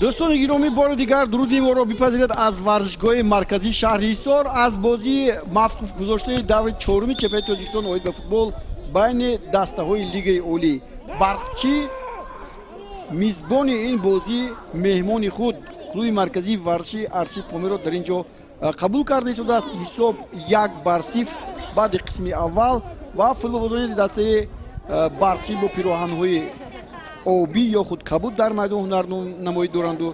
Дӯстони гиромӣ, бори дигар дуруди моро бипазиред аз варзишгоҳи марказии шаҳри Ҳисор, аз бозии мавқуф гузоштаи даври чоруми чемпионати Тоҷикистон оид ба футбол байни дастаҳои Лигаи Олӣ. Барқчӣ мизбони ин бозӣ меҳмони худ клуби марказии варзиши Артиши Помирро дар ин ҷо қабул карда истодааст. Ҳисоб 1-0 баъди қисми аввал ва футболбозони дастаи Барқчӣ бо пироҳанҳои обӣ ё худ кабуд дар майдон ҳунарнамоӣ доранду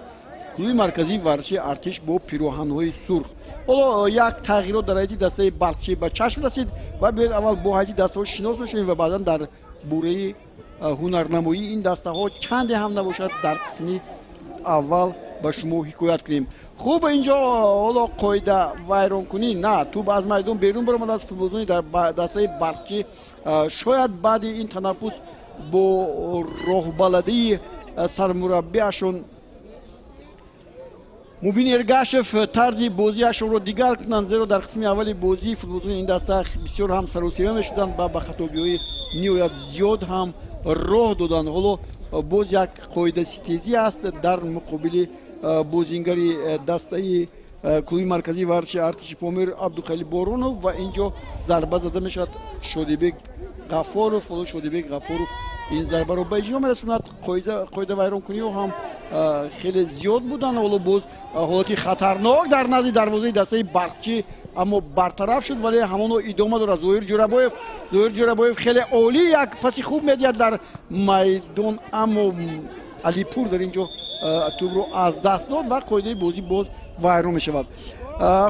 клуби марказии варзиши Артиш бо пироҳанҳои сурх. Ҳоло як тағйирот дар ҳайати дастаи Барқчӣ ба чашм расид ва биёед аввал бо ҳайати дастаҳо шинос мешавем ва баъдан дар бораи ҳунарнамоии ин дастаҳо чанде ҳам набошад дар қисми аввал ба шумо ҳикоят кунем. Хуб, инҷо ҳоло қоида вайронкунӣ на, тӯб аз майдон берун баромадааст. Футболбозони дар дастаи Барқчӣ шояд баъди ин танаффус бо роҳбаладии сармураббиашон Мубин Эргашев тарзи бозиашонро дигар кунанд, зеро дар қисми аввали бозӣ футболбозони ин даста бисёр ҳам саросема мешуданд ва ба хатогиҳои ниҳоят зиёд ҳам роҳ доданд. Ҳоло боз як қоидаситезӣ аст дар муқобили бозингари дастаи клуби марказии варзиши Артиши Помир Абдухалил Боронов ва инҷо зарба зада мешавад Шодибек Ғафоров. Ҳоло Шодибек Ғафоров ин зарбаро ба иҷро мерасонад. Қоида вайронкуниҳо ҳам хеле зиёд буданд. Ҳоло боз ҳолати хатарнок дар назди дарвозаи дастаи Барқчӣ, аммо бартараф шуд, вале ҳамоно идома дорад. Зоҳир Ҷӯрабоев хеле олӣ як паси хуб медиҳад дар майдон, аммо Алипур дар ин ҷо тӯбро аз даст дод ва қоидаи бозӣ боз вайрон мешавад.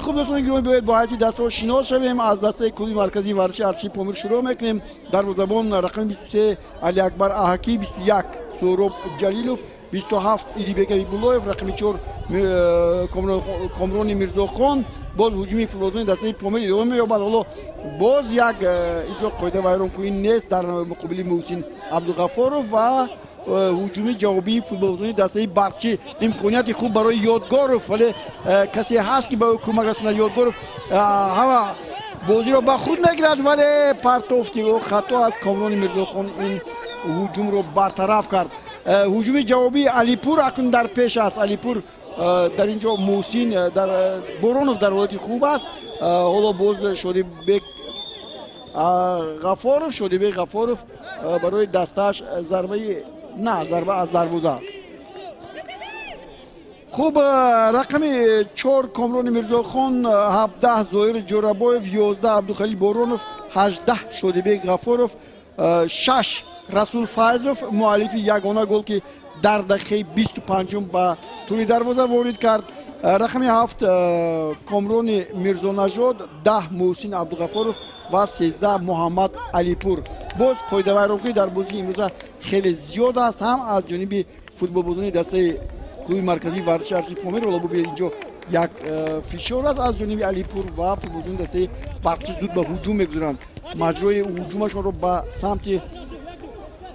Хуб, дӯстони гиромӣ, биёед бо ҳайати дастаҳо шинос шавем. Аз дастаи клуби марказии варзиши Артиши Помир шурӯъ мекунем. Дарвозабон рақами 23 Алиакбар Аҳакӣ, 21 Суҳроб Ҷалилов, 27 Идибек Абибуллоев, рақами 4 Комрони Мирзохон. Боз ҳуҷуми футболбозони дастаи Помир идома меёбад. Ҳоло боз як инҷо қоида вайронкунӣ нест дар муқобили Муҳсин Абдуғафоров ва ҳуҷуми ҷавобии футболбозони дастаи Барқчӣ. Имконияти хуб барои Ёдгоров, вале касе ҳаст ки ба ӯ кӯмак расонад. Ёдгоров ҳама бозиро ба худ мегирад, вале партофти ӯ хато аст. Комрони Мирзохон ин ҳуҷумро бартараф кард. Ҳуҷуми ҷавобии Алипур акнун дар пеш аст. Алипур дар ин ҷо Муҳсин Боронов дар ҳолати хуб аст. Ҳоло боз Шодибек Ғафоров барои дастааш зарбаи на, зарба аз дарвоза. Хуб, рақами 4 Комрони Мирзохон, 17 Зоҳир Ҷӯрабоев, 11 Абдухалил Боронов, 18 Шодибек Ғафоров, 6 Расул Файзов, муаллифи ягона гол ки дар дақиқаи 25 ба тӯри дарвоза ворид кард. Рақами 7 Комрони Мирзонажод, 10 Муҳсин Абдуғафоров ва 13 Муҳаммад Алипур. Боз қоидавайронкунӣ дар бозии имрӯза хеле зиёд аст, ҳам аз ҷониби футболбозони дастаи клуби марказии варзиши Артиши Помир. Ҳоло бубинед, инҷо як фишор аст аз ҷониби Алипур ва футболбозони дастаи Барқчӣ зуд ба ҳуҷум мегузаранд. Маҷрои ҳуҷумашонро ба самти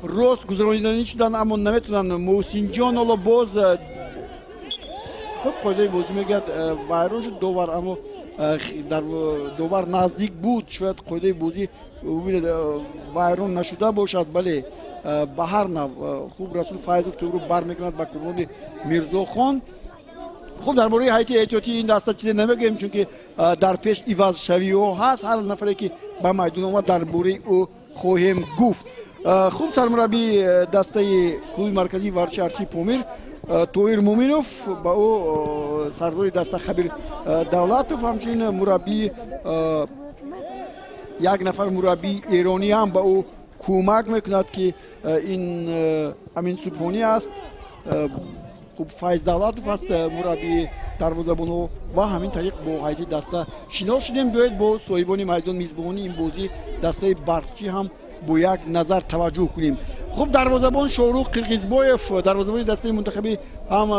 рост гузарониданӣ шуданд, аммо наметавонанд. Муҳсинҷон ҳоло боз хуб қоидаи бозӣ мегӯяд вайрон шуд довар, аммо довар наздик буд, шояд қоидаи бозӣ бубинед вайрон нашуда бошад. Бале, ба ҳар нав хуб Расул Файзов тӯбро бармекунад ба Комрони Мирзохон. Хуб, дар бораи ҳайати эҳтиётии ин даста чизе намегӯем, чунки дар пеш ивазшавиҳо ҳаст. Ҳар нафаре ки ба майдон омад дар бораи ӯ хоҳем гуфт. Хуб, сармураббии дастаи клуби марказии варзиши Артиши Помир Тоҳир Муминов, ба ӯ сардори даста Хабир Давлатов, ҳамчунин мураббии як нафар мураббии эронӣ ҳам ба ӯ кӯмак мекунад, ки ин Амин Субҳонӣ аст. Хуб, Файз Давлатов аст мураббии дарвозабонҳо ва ҳамин тариқ бо ҳайати даста шинос шудем. Биёед бо соҳибони майдон, мизбони ин бозӣ, дастаи Барқчӣ ҳам бо як назар таваҷҷӯҳ кунем. Хуб, дарвозабон Шоҳрух Қирғизбоев, дарвозабони дастаи мунтахаби ҳам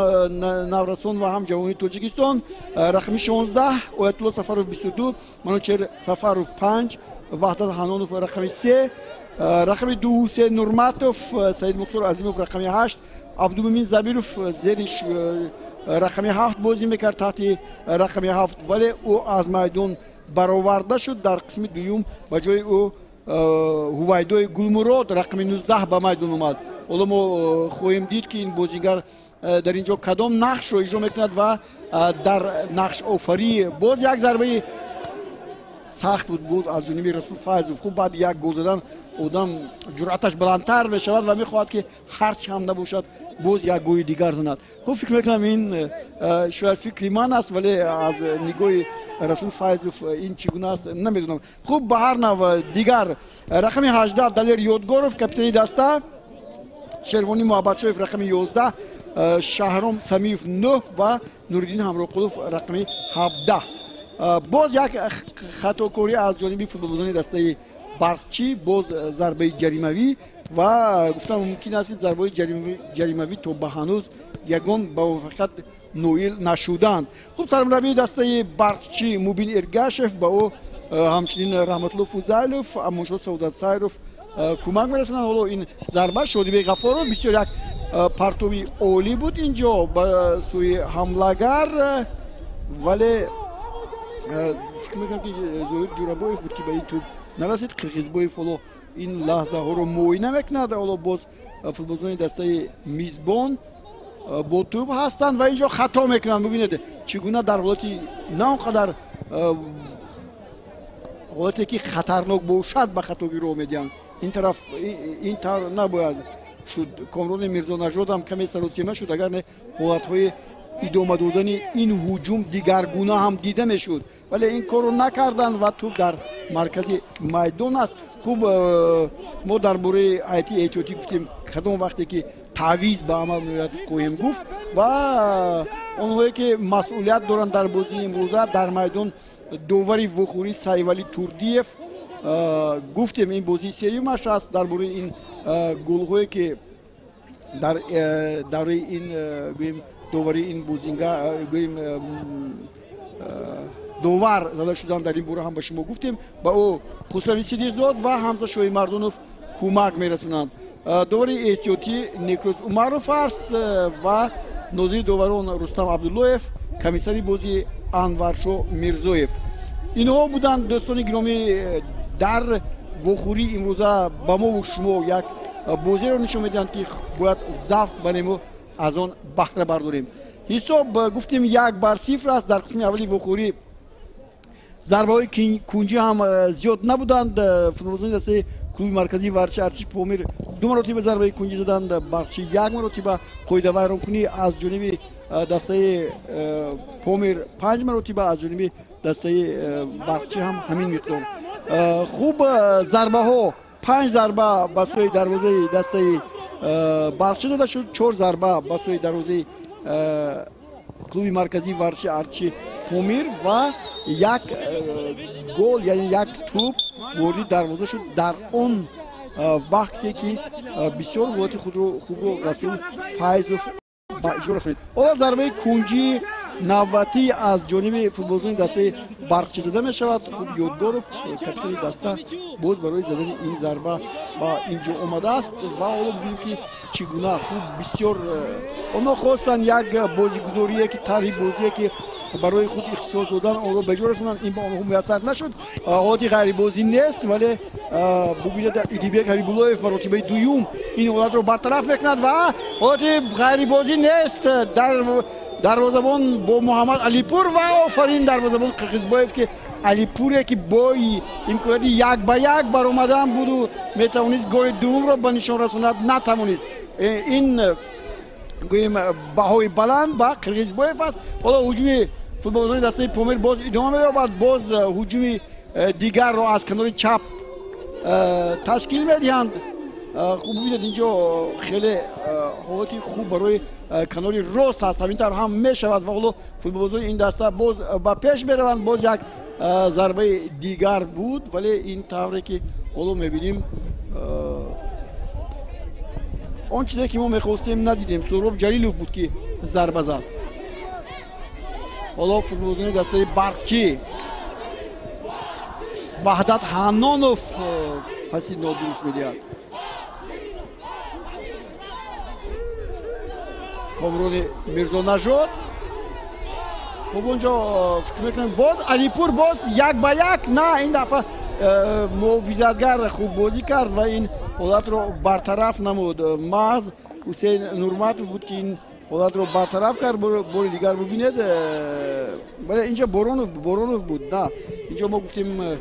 наврасон ва ҳам ҷавони Тоҷикистон, рақами 16, Оятулло Сафаров 22, Манучер Сафаров 5, Ваҳдат Ҳанонов рақами 3, рақами 2 Ҳусейн Нурматов, Саидмухтор Азимов рақами 8, Абдумумин Забиров зери рақами 7 бозӣ мекард, таҳти рақами 7, вале ӯ аз майдон бароварда шуд. Дар қисми дуюм ба ҷои ӯ Ҳувайдои Гулмурод рақами 19 ба майдон омад. Ҳоло мо хоҳем дид, ки ин бозигар дар ин ҷо кадом нақшро иҷро мекунад ва дар нақшофарӣ. Боз як зарбаи сахт буд боз аз ҷониби Расул Файзов. Хуб, баъди як гол задан одам ҷуръаташ баландтар мешавад ва мехоҳад, ки ҳарчи ҳам набошад, боз як голи дигар занад. Хуб, фикр мекунам, ин шояд фикри ман аст, вале аз нигоҳи Расул Файзов ин чӣ гуна аст, намедонам. Хуб, ба ҳар нав, дигар рақами 18 Далер Ёдгоров, капитани даста, Шервонӣ Муҳаббатшоев рақами 11, Шаҳром Самиев 9 ва Нуриддин Ҳамроқулов рақами 17. Боз як хатокорӣ аз ҷониби футболбозони дастаи Барқчӣ, боз зарбаи ҷаримавӣ ва гуфтан мумкин аст, зарбаи ҷаримавӣ то ба ҳанӯз ягон ба муваффақият ноил нашуданд. Хуб, сармураббии дастаи Барқчӣ Мубин Эргашев, ба ӯ ҳамчунин Раҳматулло Фузайлов, Амоншо Саодатсайров кӯмак мерасонанд. Ҳоло ин зарба Шодибек Ғафоров, бисёр як партоби олӣ буд инҷо ба сӯи ҳамлагар, вале фикр мекунам, ки Зоҳир Ҷурабоев буд, ки ба ин тӯб нарасид. Қирғизбоев ҳоло ин лаҳзаҳоро муоина мекунад. Ҳоло боз футболбозони дастаи мизбон бо тӯб ҳастанд ва инҷо хато мекунанд. Бубинед, чӣ гуна дар ҳолати на он қадар ҳолате ки хатарнок бошад, ба хатогӣ роҳ медиҳанд. Ин тараф ин тавр набояд шуд. Комрони Мирзонажодам каме саросема шуд, агар не ҳолатҳои идома додани ин ҳуҷум дигаргуна ҳам дида мешуд, вале ин корро накарданд ва тӯб дар маркази майдон аст. Хуб, мо дар бораи ҳайати эҳтиётӣ гуфтем, кадом вақте ки таъвиз ба амал меояд, хоҳем гуфт ва онҳое ки масъулият доранд дар бозии имрӯза дар майдон, довари вохӯрӣ Сайвалӣ Турдиев, гуфтем, ин бозии сеюмаш аст. Дар бораи ин голҳое ки дар давраи ин, гӯем, довари ин бозинга, гӯем, довар зада шуданд, дар ин бора ҳам ба шумо гуфтем. Ба ӯ Хусрави Сидиқзод ва Ҳамза Шоҳимардонов кӯмак мерасонанд. Довари эҳтиётӣ Некрӯз Умаров аст ва нозири доварон Рустам Абдуллоев, комиссари бозӣ Анваршо Мирзоев. Инҳо буданд, дӯстони гиромӣ, дар вохӯрии имрӯза ба мову шумо як бозиро нишон медиҳанд, ки бояд завқ барему аз он баҳра бардорем. Ҳисоб, гуфтем, 1-0 аст. Дар қисми аввали вохӯрӣ зарбаҳои кунҷӣ ҳам зиёд набуданд. Футболбозони дастаи клуби марказии варзиши артиши Помир ду маротиба зарбаи кунҷӣ заданд, Барқчӣ як маротиба. Қоидавайронкунӣ аз ҷониби дастаи Помир панҷ маротиба, аз ҷониби дастаи Барқчӣ ҳам ҳамин миқдор. Хуб, зарбаҳо: панҷ зарба ба сӯи дарвозаи дастаи Барқчӣ зада шуд, чор зарба ба сӯи дарвозаи клуби марказии варзиши артиши Помир ва як гол, яъне як тӯб вориди дарвоза шуд дар он вақте ки бисёр ҳолати худро хубро Расул Файзов ба иҷро расонид. Ҳоло зарбаи кунҷии навбатӣ аз ҷониби футболбозони дастаи Барқчӣ зада мешавад. Хуб, Ёдгоров, капитани даста, боз барои задани ин зарба ба ин ҷо омадааст ва ҳоло бибинем, ки чӣ гуна. Хуб, бисёр онҳо хостанд як бозигузорие ки тарҳи бозие ки барои худ ихтисос додан, онро ба ҷо расонанд, ин ба онҳо муяссар нашуд. Ҳолати ғайрибозӣ нест, вале бубинед, Идибек Ҳабибуллоев маротибаи дуюм ин ҳолатро бартараф мекунад ва ҳолати ғайрибозӣ нест. Дар дарвозабон бо Муҳаммад Алипур ва офарин дарвозабон Қирғизбоев, ки Алипуре ки бои имконияти як ба як баромадан буду метавонист голи дуввумро ба нишон расонад, натавонист. Ин, гӯем, баҳои баланд ба Қирғизбоев аст. Ҳоло ҳуҷуми футболбозони дастаи Помир боз идома меёбад. Боз ҳуҷуми дигарро аз канори чап ташкил медиҳанд. Хуб бибинед, инҷо хеле ҳолати хуб барои канори рост ҳаст, ҳамин тавр ҳам мешавад ва ҳоло футболбозони ин даста боз ба пеш мераванд. Боз як зарбаи дигар буд, вале ин тавре ки ҳоло мебинем, он чизе ки мо мехостем, надидем. Суҳроб Ҷалилов буд, ки зарба зад. Ҳоло футболбозони дастаи Барқчӣ, Ваҳдат Ҳаннонов паси нодуруст медиҳад. Комрони Мирзонажод. Хуб, онҷо фикр мекунем, боз Алипур, боз як ба як. На, ин дафъа муҳофизатгар хуб бозӣ кард ва ин ҳолатро бартараф намуд. Маҳз Ҳусейн Нурматов буд, ки ин ҳолатро бартараф кард. Бори дигар бубинед. Бале, инҷо Боронов буд. На, инҷо мо гуфтем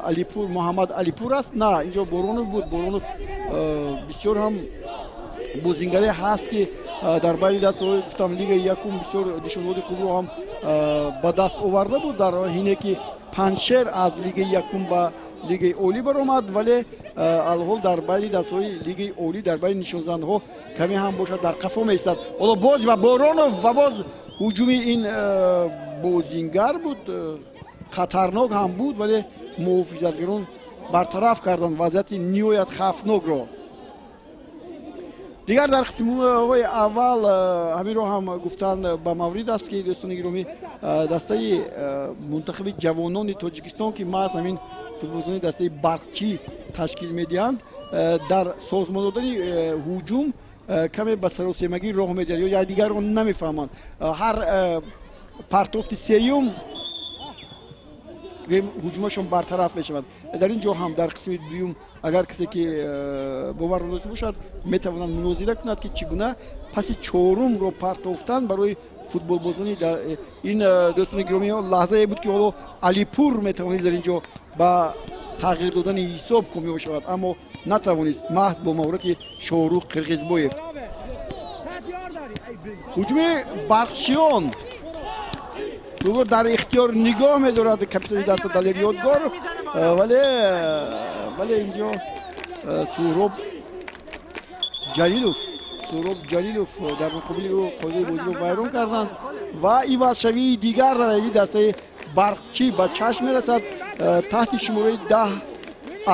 Алипур, Муҳаммад Алипур аст. На, инҷо Боронов буд. Боронов бисёр ҳам бозингаре ҳаст, ки дар байни дастаҳои, гуфтам, лигаи якум бисёр нишондоди хубро ҳам ба даст оварда буд, дар ҳине ки Панҷшер аз лигаи якум ба лигаи олӣ баромад, вале алҳол дар байни дастаҳои лигаи олӣ, дар байни нишонзанҳо каме ҳам бошад, дар қафо меистад. Ҳоло боз ва Боронов ва боз ҳуҷуми ин бозингар буд, хатарнок ҳам буд, вале муҳофизатгарон бартараф карданд вазъияти ниҳоят хавфнокро. Дигар дар қисмҳои аввал ҳаминро ҳам гуфтан ба маврид аст, ки, дӯстони гиромӣ, дастаи мунтахаби ҷавонони Тоҷикистон, ки маҳз ҳамин футболбозони дастаи Барқчӣ ташкил медиҳанд, дар созмон додани ҳуҷум каме ба саросемагӣ роҳ медиҳанд ё якдигарро намефаҳманд. Ҳар партофти сеюм ҳуҷумашон бартараф мешавад. Дар ин ҷо ҳам, дар қисми дуюм, агар касе ки бовар дошта бошад, метавонад мунозира кунад, ки чӣ гуна паси чорумро партофтан барои футболбозони ин. Дӯстони гиромӣ, лаҳзае буд, ки ҳоло Алипур метавонист дар ин ҷо ба тағйир додани ҳисоб комёб шавад, аммо натавонист, маҳз бо маҳорати Шоҳрух Қирғизбоев. Ҳуҷуми барқчиён дар ихтиёр нигоҳ медорад капитани даста Далер Ёдгоров, вале инҷо Суҳроб Ҷалилов дар муқобили ӯ қоидаи бозиро вайрон карданд ва ивазшавии дигар дар ҳайати дастаи Барқчӣ ба чашм мерасад. Таҳти шумораи 10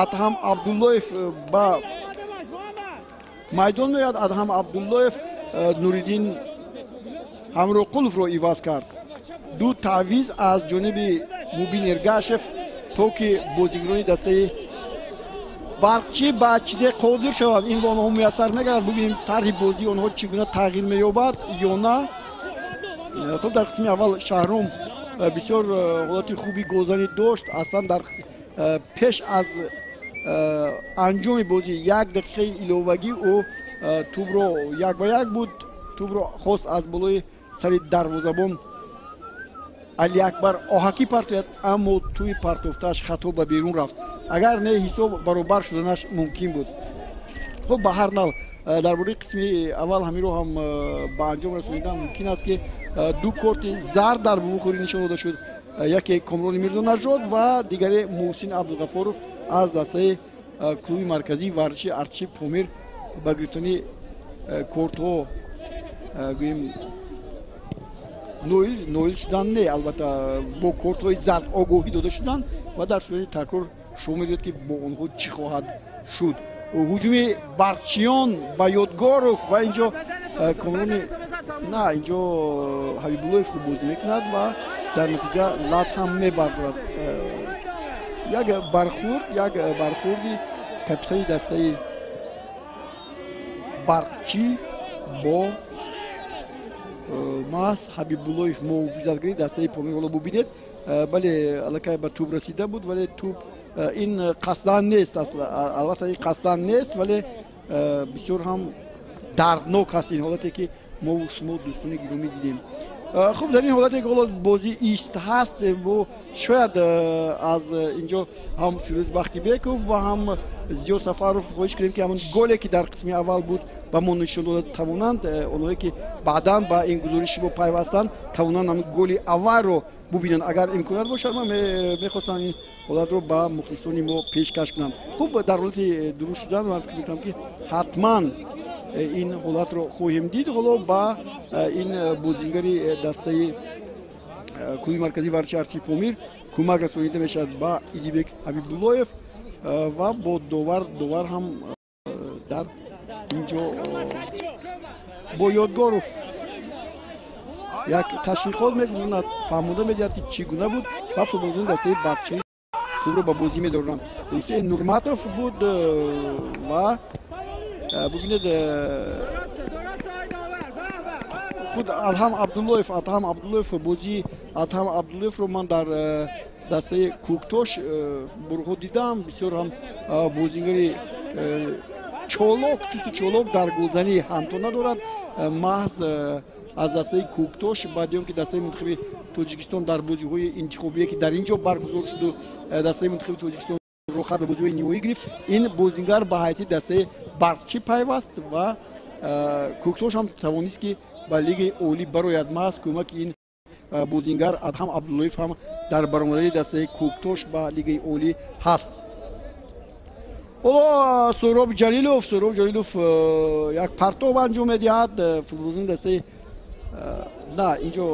Адҳам Абдуллоев ба майдон меояд. Адҳам Абдуллоев Нуриддин Ҳамроқуловро иваз кард. Ду таъвиз аз ҷониби Мубин Эргашев, то ки бозигарони дастаи Барқчӣ ба чизе қодир шаванд. Ин ба онҳо муяссар мегардад. Бубинем, тарҳи бозии онҳо чӣ гуна тағйир меёбад ё на. Хуб, дар қисми аввал Шаҳром бисёр ҳолати хуби голзанӣ дошт. Аслан дар пеш аз анҷоми бозӣ як дақиқаи иловагӣ ӯ тӯбро, як ба як буд, тӯбро хост аз болои сари дарвозабон Алиакбар Оҳакӣ партояд, аммо тӯи партофтааш хато ба берун рафт. Агар не, ҳисоб баробар шуданаш мумкин буд. Хуб, ба ҳар нав, дар бораи қисми аввал ҳаминро ҳам ба анҷом расонидан мумкин аст, ки ду корти зард дар бувухӯрӣ нишон дода шуд: яке Комрони Мирзонажод ва дигаре Муҳсин Абдуғафоров аз дастаи клуби марказии варзиши артиши Помир ба гирифтани кортҳо, гӯем, ноил шудан не, албатта, бо кортҳои зард огоҳӣ дода шуданд ва дар сурати такрор шумо медонед, ки бо онҳо чӣ хоҳад шуд. Ҳуҷуми барқчиён ба Ёдгоров ва инҷо Комрони, на, инҷо Ҳабибуллоев хуб бозӣ мекунад ва дар натиҷа лат ҳам мебардорад. Як бархурди капитани дастаи Барқчӣ бо маҳз Ҳабибуллоев, муҳофизатгари дастаи Помир. Ҳоло бубинед. Бале, аллакай ба тӯб расида буд, вале тӯб, ин қасдан нест, албатта, ин қасдан нест, вале бисёр ҳам дарднок аст ин ҳолате, ки мову шумо, дӯстони гиромӣ, дидем. Хуб, дар ин ҳолате ки ҳоло бозӣ ист ҳаст, шояд аз инҷо ҳам Фирӯз Бахтибеков ва ҳам Зиё Сафаров хоҳиш кунем, ки ҳамон голе ки дар қисми аввал буд ба мо нишон дода тавонанд. Онҳое ки баъдан ба ин гузориши мо пайвастанд, тавонанд ҳамон голи аввалро бубинанд. Агар имконият бошад, ман мехостам ин ҳолатро ба мухлисони мо пешкаш кунам. Хуб, дар ҳолати дуруст шудан ман фикр мекунам, ки ҳатман ин ҳолатро хоҳем дид. Ҳоло ба ин бозингари дастаи клуби марказии варзиши Арчи Помир кӯмак расонида мешавад ба Идибек Ҳабибуллоев ва бо довар. Довар ҳам дар инҷо бо Ёдгоров як ташвиқот мегузаронад, фаҳмонда медиҳад, ки чӣ гуна буд ва футболбозони дастаи Барқчӣ тӯбро ба бозӣ медоранд. Ҳусейн Нурматов буд ва бубинед, худ Адҳам Абдуллоев. Адҳам Абдуллоев, бозии Адҳам Абдуллоевро ман дар дастаи Кӯктош борҳо дидам. Бисёр ҳам бозингари чолок, чусту чолок, дар голзанӣ ҳамто надорад. Маҳз аз дастаи Кӯктош, баъди он ки дастаи мунтахаби Тоҷикистон дар бозиҳои интихобие, ки дар ин ҷо баргузор шуду, дастаи мунтахаби Тоҷикистон рохат ба бозиҳои ниҳоӣ гирифт, ин бозингар ба ҳайати дастаи Барқчӣ пайваст ва Кӯктош ҳам тавонист, ки ба лигаи олӣ барояд. Маҳз кӯмаки ин бозингар Адҳам Абдуллоев ҳам дар баромадани дастаи Кӯктош ба лигаи олӣ ҳаст. Ҳоло Суҳроб Ҷалилов, Суҳроб Ҷалилов як партоб анҷом медиҳад. Футболбозони дастаи, на, инҷо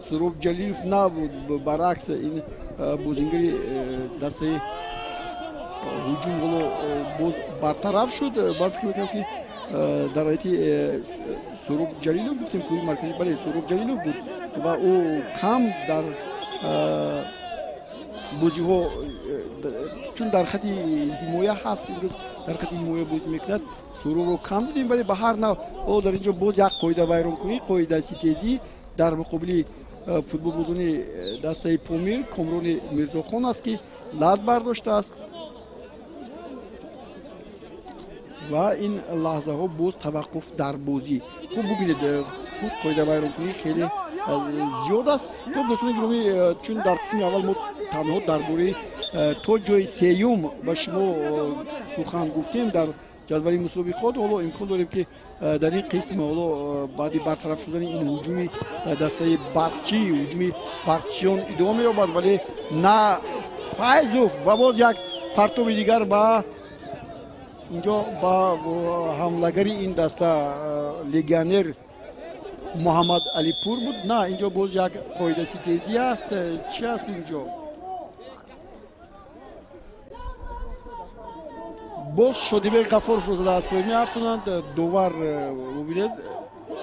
Суҳроб Ҷалилов набуд, баръакс, ин бозингари дастаи ҳуҷум ҳоло боз бартараф шуд. Ман фикр мекунам, ки дар ҳайати Суҳроб Ҷалилов гуфтем, клуби марказӣ, бале, Суҳроб Ҷалилов буд ва ӯ кам дар бозиҳо, чун дар хати ҳимоя ҳаст, имрӯз дар хати ҳимоя бозӣ мекунад, Суҳробро кам дидем. Вале ба ҳар нав, ҳоло дар ин ҷо боз як қоидавайронкунӣ, қоидаситезӣ дар муқобили футболбозони дастаи Помир. Комрони Мирзохон аст, ки лат бардоштааст ва ин лаҳзаҳо боз таваққуф дар бозӣ. Хуб, бубинед, худ қоидавайронкунӣ хеле зиёд аст. Хуб, дӯстони гиромӣ, чун дар қисми аввал мо танҳо дар бораи то ҷои сеюм ба шумо сухан гуфтем дар ҷадвали мусобиқот, ҳоло имкон дорем, ки дар ин қисм, ҳоло баъди бартараф шудани ин ҳуҷуми дастаи Барқчӣ, ҳуҷуми барқчиён идома меёбад, вале на, Файзов ва боз як партоби дигар ба инҷо, ба ҳамлагари ин даста, легионер Муҳаммад Алипур буд. На, инҷо боз як қоидаситезӣ аст. Чӣ аст инҷо? Боз Шодибек Ғафоровро зада аз пой меафтонанд. Довар, бубинед,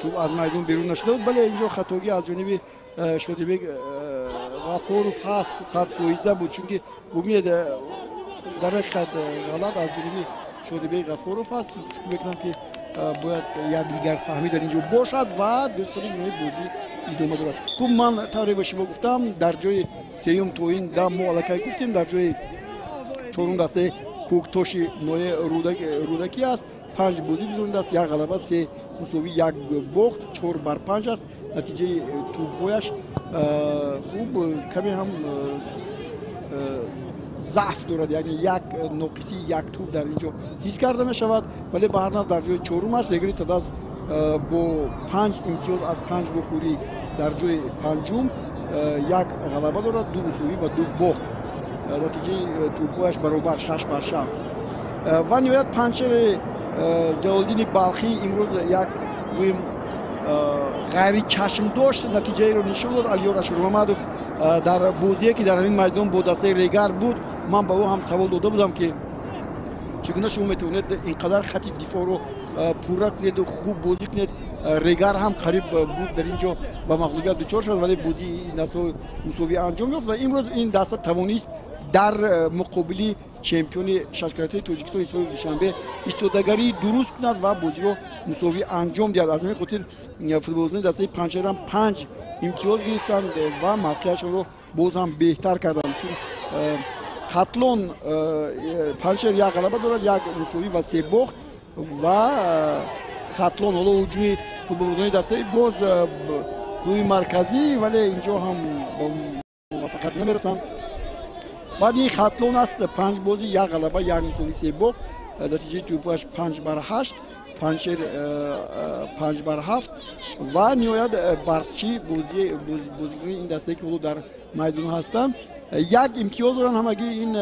тӯб аз майдон берун нашуда буд. Бале, инҷо хатогӣ аз ҷониби Шодибек Ғафоров ҳаст, 100% буд, чунки бубинед, дар ҳақиқат ғалат аз ҷониби Шодибек Ғафоров аст. Фикр мекунам, ки бояд якдигарфаҳмӣ дар ин ҷо бошад ва дӯстони гиромӣ, бозӣ идома дорад. Хуб, ман тавре ба шумо гуфтам, дар ҷои сеюм то ин дам мо аллакай гуфтем, дар ҷои чорум дастаи Кӯктоши ноҳияи Рӯдакӣ аст. Панҷ бозӣ гузаронидааст, як ғалаба, се мусовӣ, як бохт, 4 бар 5 аст натиҷаи тӯбҳояш. Хуб, каме ҳам заъф дорад, яъне як ноқисӣ, як тӯб дар ин ҷо ҳис карда мешавад, вале ба ҳар нав дар ҷои чорум аст. Регри Тадаз бо панҷ имтиёз аз панҷ вохӯрӣ дар ҷои панҷум, як ғалаба дорад, ду мусовӣ ва ду бохт, натиҷаи тӯбҳояш баробар 6 бар 6. Ва ниҳоят Панҷшери Ҷалолиддини Балхӣ имрӯз як, гӯем, ғайричашмдошт натиҷаеро нишон дод. Алиёр Ашурмамадов дар бозие, ки дар ҳамин майдон бо дастаи Регар буд, ман ба ӯ ҳам савол дода будам, ки чӣ гуна шумо метавонед ин қадар хати дифоъро пурра кунеду хуб бозӣ кунед? Регар ҳам қариб буд дар ин ҷо ба мағлубият дучор шуд, вале бозии ин даста мусовӣ анҷом ёфт ва имрӯз ин даста тавонист дар муқобили чемпиони шашкаратаи Тоҷикистон Ҳисори Душанбе истодагарии дуруст кунад ва бозиро мусовӣ анҷом диҳад. Аз ҳамин хотир футболбозони дастаи Панҷшерам панҷ имтиёз гирифтанд ва мавқеашонро боз ҳам беҳтар карданд, чун Хатлон, Панҷшер як ғалаба дорад, як мусовӣ ва се бохт ва Хатлон ҳоло ҳуҷуми Футболбозони дастаи боз клуби марказӣ, вале инҷо ҳам ба муваффақият намерасанд. Баъди ин Хатлон аст, 5 бозӣ, 1 ғалаба, 1 мусовӣ, 3 бохт. Натиҷаи тӯпаш 5-8, Панҷшер 5-7 ва ниҳоят Барқчӣ бозикунони ин дастае ки ҳоло дар майдон ҳастанд як имтиёз доранд. Ҳамагӣ ин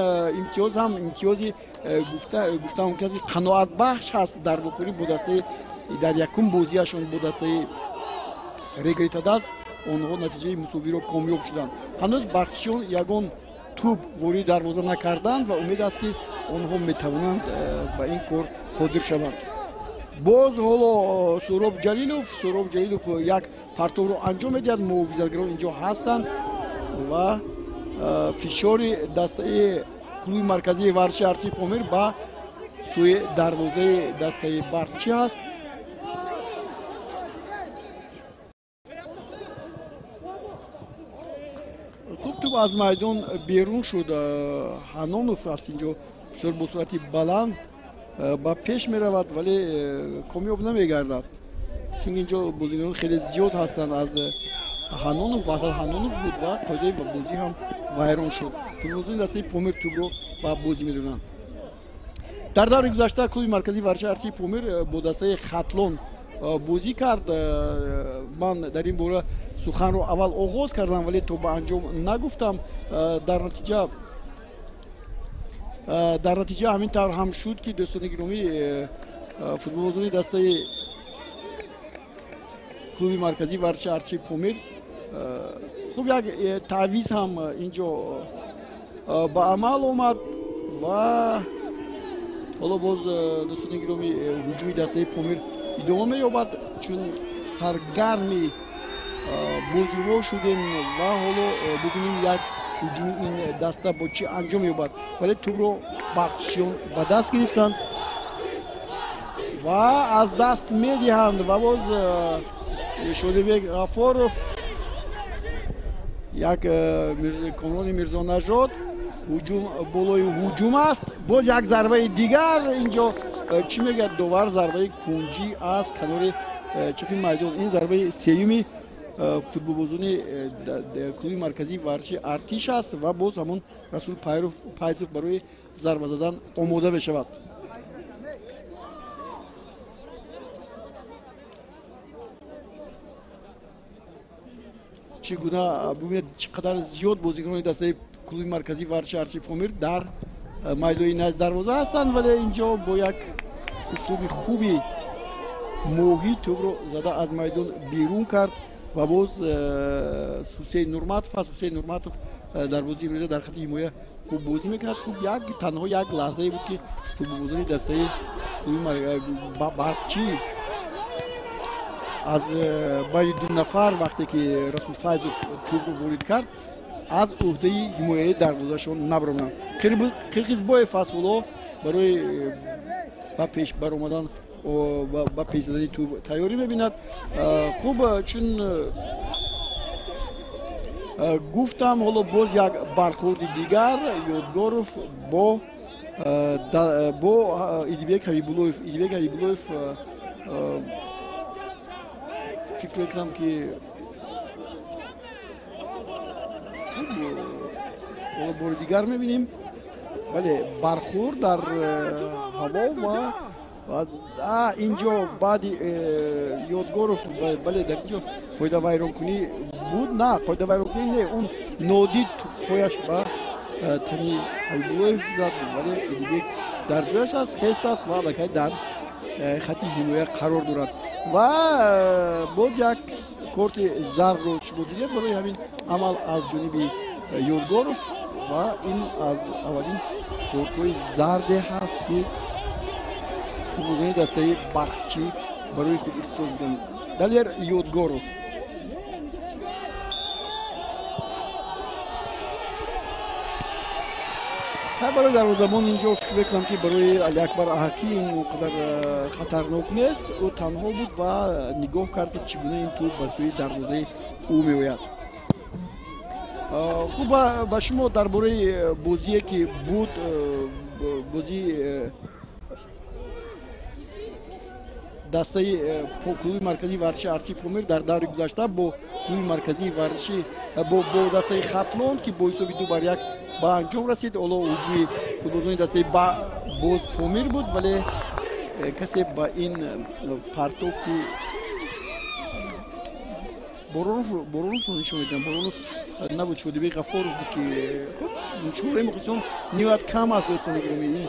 имтиёз ҳам имтиёзи гуфта мумкин аст қаноатбахш ҳаст дар вохӯрӣ бо дастаи дар якум бозиашон бо дастаи Регритадаз онҳо натиҷаи мусовиро комёб шуданд. Ҳанӯз барқчиён ягон тӯб ворид дарвоза накарданд ва умед аст ки онҳо метавонанд ба ин кор қодир шаванд. Боз ҳоло Суҳроб Ҷалилов як партобро анҷом медиҳад. Муҳофизатгарон инҷо ҳастанд ва фишори дастаи клуби марказии варзиши Арчи Помир ба сӯи дарвозаи дастаи Барқчӣ ҳаст. Хуб, тӯб аз майдон берун шуд. Ҳанонов аст инҷо бисёр бо суръати баланд ба пеш меравад, вале комёб намегардад, чунки инҷо бозигарон хеле зиёд ҳастанд. Аз Ҳанонов васат Ҳанонов буд ва қоидаи бозӣ ҳам вайрон шуд. Футболбозони дастаи Помир тӯбро ба бозӣ медонанд. Дар даври гузашта клуби марказии варзиши Арчи Помир бо дастаи Хатлон бозӣ кард. Ман дар ин бора суханро аввал оғоз кардам, вале то ба анҷом нагуфтам. Дар натиҷа ҳамин тавр ҳам шуд ки дӯстони гиромӣ, футболбозони дастаи клуби марказии варзиши Арчи Помир хуб як таъвиз ҳам инҷо ба амал омад ва ҳоло боз дӯстони гиромӣ ҳуҷуми дастаи Помир идома меёбад, чун саргарми бозиҳо шудем ва ҳоло бубинем як ҳуҷуми ин даста бо чӣ анҷом меёбад. Вале тӯбро барқчиён ба даст гирифтанд ва аз даст медиҳанд ва боз Шодибек Ғафоров як Комрони Мирзонажод ҳуҷум болои ҳуҷум аст. Боз як зарбаи дигар инҷо чӣ мегӯяд довар? Зарбаи кунҷӣ аз канори чапи майдон. Ин зарбаи сеюми футболбозони клуби марказии варзиши Артиш аст ва боз ҳамон Расул Пайзов барои зарба задан омода мешавад. Чӣ гуна бубинед, чӣ қадар зиёд бозикунони дастаи клуби марказии варзиши Арчи Помир дар майдони назди дарвоза ҳастанд, вале инҷо бо як услуби хуби моҳӣ тӯбро зада аз майдон берун кард ва боз Ҳусейн Нурматов аст. Ҳусейн Нурматов дар бозии имрӯза дар хати ҳимоя хуб бозӣ мекунад. Хуб, як танҳо як лаҳзае буд ки футболбозони дастаи клуби Барқчӣ аз байни ду нафар вақте ки Расул Файзов тӯбро ворид кард аз ӯҳдаи ҳимояи дарвозашон набаромаданд. Қирғизбоев аст ҳоло барои ба пеш баромадан, ба пеш задани тӯб тайёрӣ мебинад. Хуб, чун гуфтам, ҳоло боз як бархӯрди дигар Ёдгоров бо Идибек Ҳабибуллоев. Идибек Ҳабибуллоев фикр мекунам ки ҳоло бори дигар мебинем, вале бархӯрд дар ҳаво ва инҷо баъди Ёдгоров, бале, дар инҷо қоидавайронкунӣ буд. На, қоидавайронкунӣ не, он нодид пояш ба тани Ҳабибуллоев зад, вале Идибек дар ҷояш аст, хест аст ва аллакай дар хати ҳимоя қарор дорад ва боз як корти зардро шумо дидед барои ҳамин амал аз ҷониби Ёдгоров ва ин аз аввалин кортҳои зарде ҳаст ки футболбозони дастаи Барқчӣ барои худ ихтисос буданд. Далер Ёдгоров барои дарвозабон инҷо фикр мекунам ки барои Алиакбар Аҳакӣ ин он қадар хатарнок нест. Ӯ танҳо буд ва нигоҳ кард ки чӣ гуна ин тӯб ба сӯи дарвозаи ӯ меояд. Хуб, ба шумо дар бораи бозие ки буд, бозии Дастаи клуби марказии варзиши Арчи Помир дар даври гузашта бо клуби марказии варзиши бо дастаи Хатлон, ки бо ҳисоби 2-1 ба анҷом расид. Ҳоло ҳуҷуми футболбозони дастаи боз Помир буд, вале касе ба ин партофти Бороновро нишон медиҳам. Боронов набуд, Шодибек Ғафоров буд, ки хуб шумораи мухлисон ниҳоят кам аст. Дӯстони гиромӣ, ин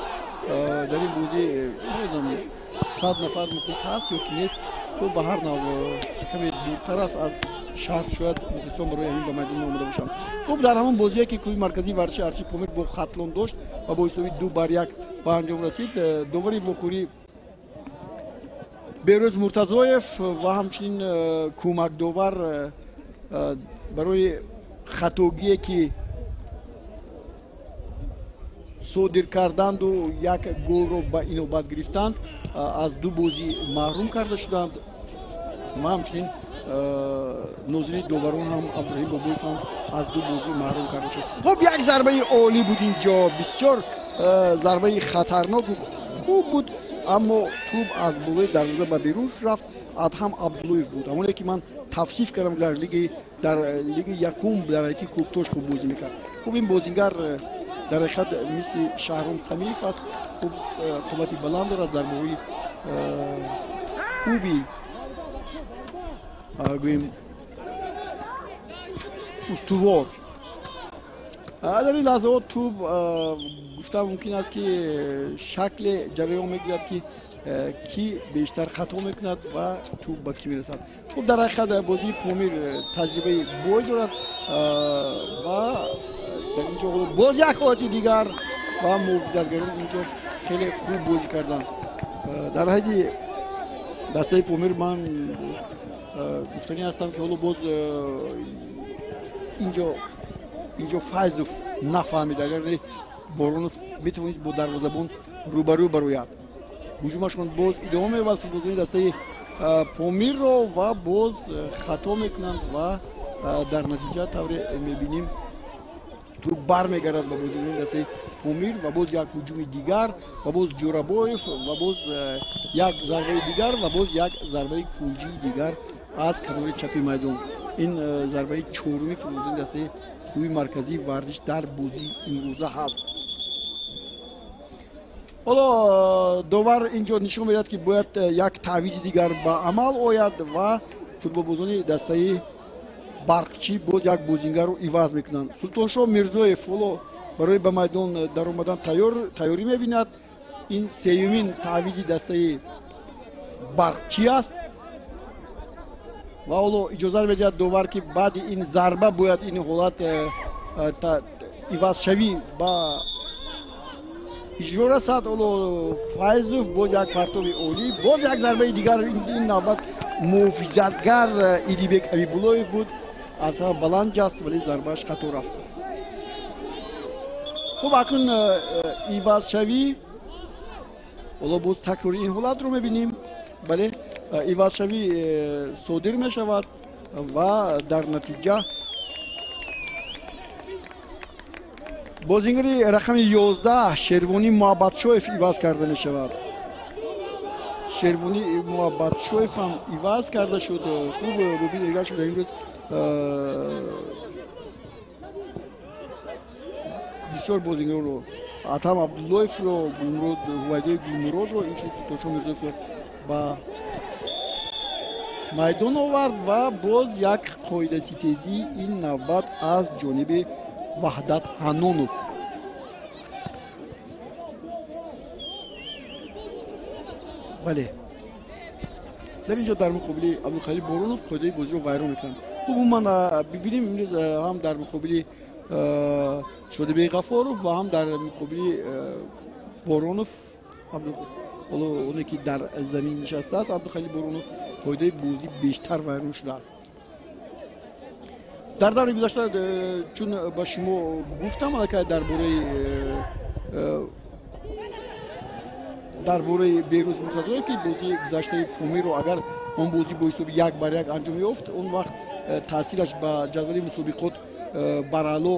дар ин бозӣ намедонам 100 нафар мухлис ҳаст ё ки нест. Хуб, ба ҳар нав каме дуртар аст аз шаҳр, шояд мухлисон барои ҳамин ба майдон омода бошанд. Хуб, дар ҳамон бозие ки клуби марказии варзиши Арчи Помир бо Хатлон дошт ва бо ҳисоби 2-1 ба анҷом расид, довари вохӯрӣ Берӯз Муртазоев ва ҳамчунин кӯмакдовар барои хатогие ки содир карданду як голро ба инобат гирифтанд, аз 2 бозӣ маҳрум карда шуданд ва ҳамчунин нозири доварон ҳам Абдураҳим Бобоев ҳам аз 2 бозӣ маҳрум карда шуд. Хуб, як зарбаи олӣ буд инҷо, бисёр зарбаи хатарноку хуб буд, аммо тӯб аз болои дарвоза ба берун рафт. Адҳам Абдуллоев буд, ҳамоне ки ман тавсиф кардам, дар лиги якум дар ҳайати Кӯктош хуб бозӣ мекард. Хуб, ин бозингар дар ҳақиқат мисли Шаҳром Самиев аст. Хуб, қуввати баланд дорад, зарбаҳои хуби гӯем устувор. Дар ин лаҳзаҳо тӯб гуфта мумкин аст, ки шакле ҷараён мегирад, ки кӣ бештар хато мекунад ва тӯб ба кӣ мерасад. Хуб, дар ҳақиқат бозии Помир таҷрибаи бой дорад ва дар инҷо боз як ҳолати дигар ва муҳофизатгарон инҷо хеле хуб бозӣ карданд. Дар ҳайати дастаи Помир ман гуфтанӣ ҳастам, ки ҳоло боз инҷо Файзов нафаҳмид, агар Боронов метавонист бо дарвозабон рӯбарӯ барояд. Ҳуҷумашон боз идома меёбад футболбозони дастаи Помирро ва боз хато мекунанд ва дар натиҷа тавре мебинем тӯб бармегардад ба бозигарони дастаи Помир ва боз як ҳуҷуми дигар ва боз Ҷӯрабоев ва боз як зарбаи дигар ва боз як зарбаи кунҷии дигар аз канори чапи майдон. Ин зарбаи чоруми футболбозони дастаи клуби марказии варзиш дар бозии имрӯза ҳаст. Ҳоло довар инҷо нишон медиҳад, ки бояд як таъвизи дигар ба амал ояд ва футболбозони дастаи Барқчӣ боз як бозингарро иваз мекунанд. Султоншоҳ Мирзоев ҳоло барои ба майдон даромадан тайёрӣ мебинад. Ин сеюмин таъвизи дастаи Барқчӣ аст ва ҳоло иҷозат медиҳад довар, ки баъди ин зарба бояд ин ҳолат ивазшавӣ ба иҷро расад. Ҳоло Файзов боз як партоби олӣ, боз як зарбаи дигар, ин навбат муҳофизатгар Идибек Ҳабибуллоев буд, аз ҳама баланд ҷаст, вале зарбааш хато рафт. Хуб, акнун ивазшавӣ, ҳоло боз такрори ин ҳолатро мебинем. Бале, ивазшавӣ содир мешавад ва дар натиҷа бозингари рақами 11 Шервонӣ Муҳаббатшоев иваз карда мешавад. Шервонӣ Муҳаббатшоев ҳам иваз карда шуд. Хуб, Рубин Эргашев дар имрӯз бисёр бозингарро, Атам Абдуллоевро, Ҳувайдои Гулмуродро, инчунин Султоншоҳ Мирзоевро ба майдон овард ва боз як қоидаситезӣ, ин навбат аз ҷониби Ваҳдат Ҳаннонов. Бале, дар инҷо дар муқобили Абдулхалил Боронов қоидаи бозиро вайрон мекунанд. Хуб, умуман бибинем имрӯз ҳам дар муқобили Шодибек Ғафоров ва ҳам дар муқобили Боронов, ҳоло оне ки дар замин нишастааст Абдулхалил Боронов, қоидаи бозӣ бештар вайрон шудааст. Дар даври гузашта чун ба шумо гуфтам аллакай дар бораи Берӯз Муртазоев, ки бозии гузаштаи Помирро агар он бозӣ бо ҳисоби 1-1 анҷом ёфт, он вақт таъсираш ба ҷадвали мусобиқот бараъло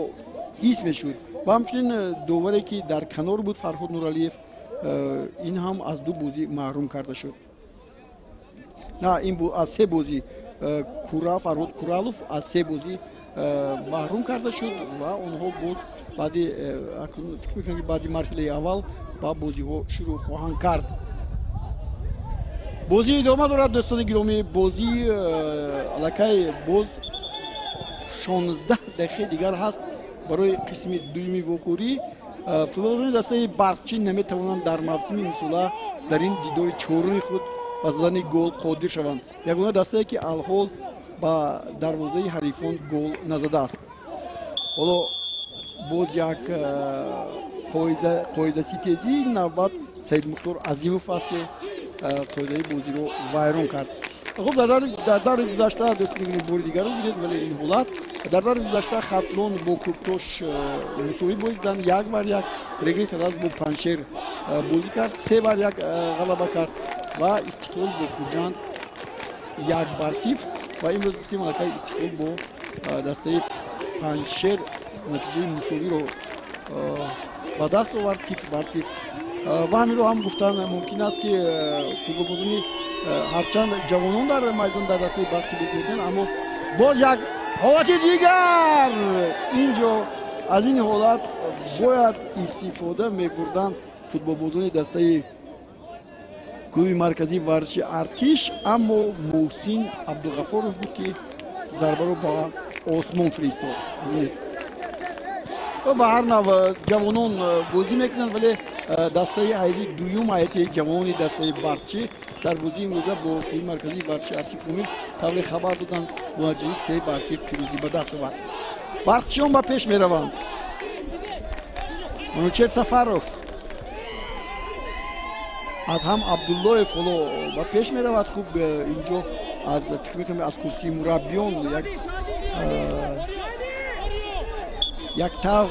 ҳис мешуд ва ҳамчунин доваре ки дар канор буд Фарҳод Нуралиев, ин ҳам аз 2 бозӣ маҳрум карда шуд. На, ин аз се бозӣ Фарҳод Куралов аз се бозӣ маҳрум карда шуд ва онҳо боз баъди, фикр мекунам, ки баъди марҳилаи аввал ба бозиҳо шурӯъ хоҳанд кард. Бозӣ идома дорад, дӯстони гиромӣ. Бозӣ аллакай боз 16 дақиқаи дигар ҳаст барои қисми дуюми вохӯрӣ. Футболбозони дастаи Барқчӣ наметавонанд дар мавсими имсола дар ин дидори чоруми худ ба задани гол қодир шаванд. Ягона дастае, ки алҳол ба дарвозаи ҳарифон гол назадааст. Ҳоло боз як қоидаситезӣ, навбат Саидмухтор Азимов аст, ки қоидаи бозиро вайрон кард. Хуб, дар даври гузашта, дӯстони гиромӣ, бори дигарро дидед, вале ин ҳолат дар даври гузашта Хатлон бо Кӯктош мусовӣ бозӣ диданд, 1-1. Регри ТадАЗ бо Панҷшер бозӣ кард, 3-1 ғалаба кард ва Истиқлол бо Хуҷанд 1-0. Ва имрӯз гуфтем, аллакай Истиқлол бо дастаи Панҷшер натиҷаи мусовиро ба даст овард, 0-0. Ва ҳаминро ҳам гуфтан мумкин аст, ки футболбозони ҳарчанд ҷавонон дар майдон дар дастаи Барқчӣ бозӣ мекунанд, аммо боз як ҳолати дигар инҷо, аз ин ҳолат бояд истифода мебурданд футболбозони дастаи клуби марказии варзиши Артиш, аммо Муҳсин Абдуғафоров буд, ки зарбаро ба осмон фиристод. Ба ҳар нав ҷавонон бозӣ мекунанд, вале дастаи ҳайати дуюм, ҳайати ҷавонони дастаи Барқчӣ дар бозии имрӯза бо клуби марказии варзиши Артиши Помир, тавре хабар доданд, бо натиҷаи 3-0 пирӯзӣ ба даст овард. Барқчиён ба пеш мераванд. Манучер Сафаров, Адҳам Абдуллоев ҳоло ба пеш меравад. Хуб, инҷо аз, фикр мекунам, аз курсии мураббиён як тав